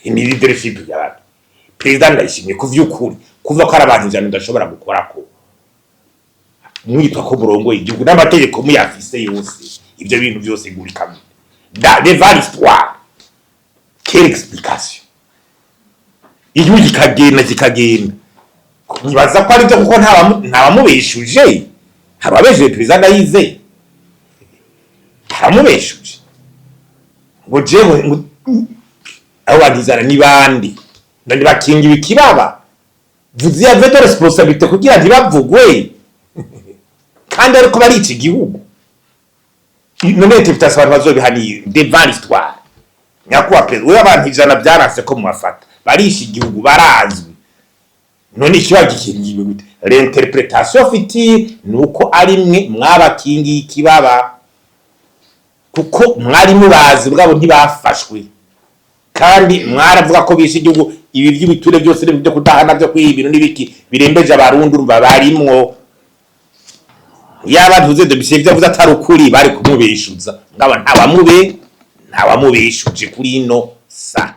Ni leadership y'abantu. Perezida Ndayishimiye, ku vy'ukuri, kuva ko ari abantu 100 udashobora gukorako, mwitwa ko murongoye igihugu n'amategeko muyafise yose, ivyo bintu vyose gurika da devant l'histoire, quelle explication? Igihugu kikagenda kikagenda, nibaza ko aribyo, kuko ntawamubeshuje. Hari ababesheje perezida Ndayizeye? Haramubeshuje ngo jewe ngo abo bagizana ni bande? None bakingiwe ikibaba? Vous y avez de responsabilité kugira ntibavugwe kandi ariko barica igihugu. None interprétation abantu bazobihaniye devant l'histoire? Nyakubahwa perezida, wewe abantu 100 byaranse ko mubafata, barisha igihugu, barazwi. None ikiba gikingiwe gute? L'interprétation future ni uko ari mwe mwabakingiye ikibaba, kuko mwari mubazi bwabo, ntibafashwe, kandi mwaravuga ko bishe igihugu. Ibi by'ibiture byose byo kudahana, byo kwiha ibintu n'ibiki birembeje Abarundi, urumva barimwo. Yaba ntuze debise ibyo avuze atari ukuri, bari kumubeshuza. Ngabo ntawamubeshuje kuri ino sa.